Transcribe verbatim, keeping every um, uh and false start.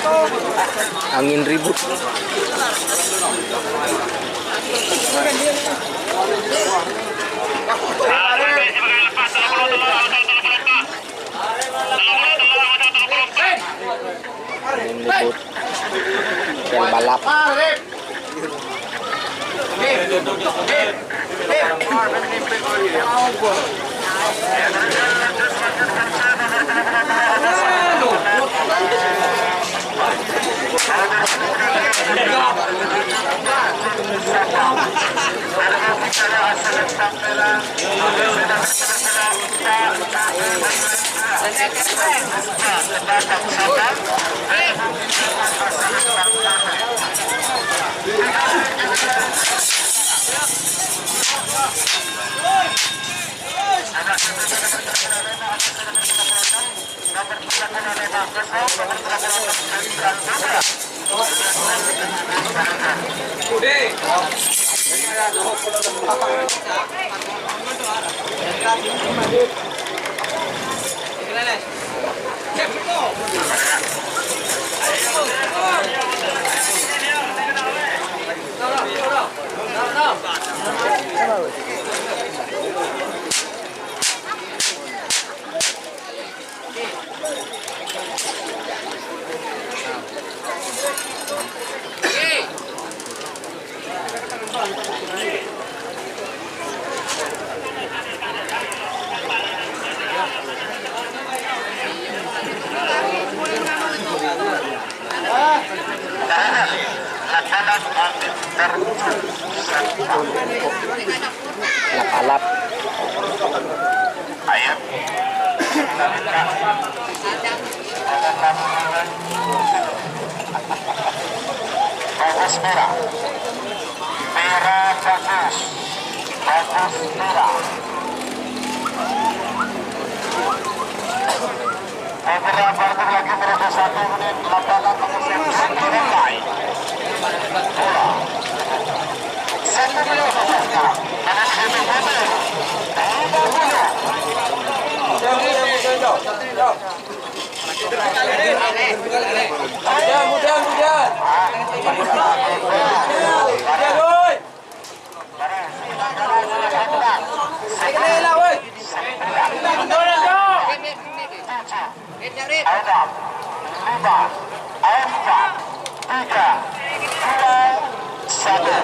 Angin ribut. Angin ribut. Bel balap. Lap-alap. Bagus, Mira. Mira, bagus. Bagus, Mira. Beberapa detik lagi menuju satu menit, lapangan pengisian mulai. Bola. Satu menit sekarang. Dengan satu menit. Tiga puluh. Mudah, mudah, mudah. Mudah, woi. Enam, lima, empat, tiga, dua, satu.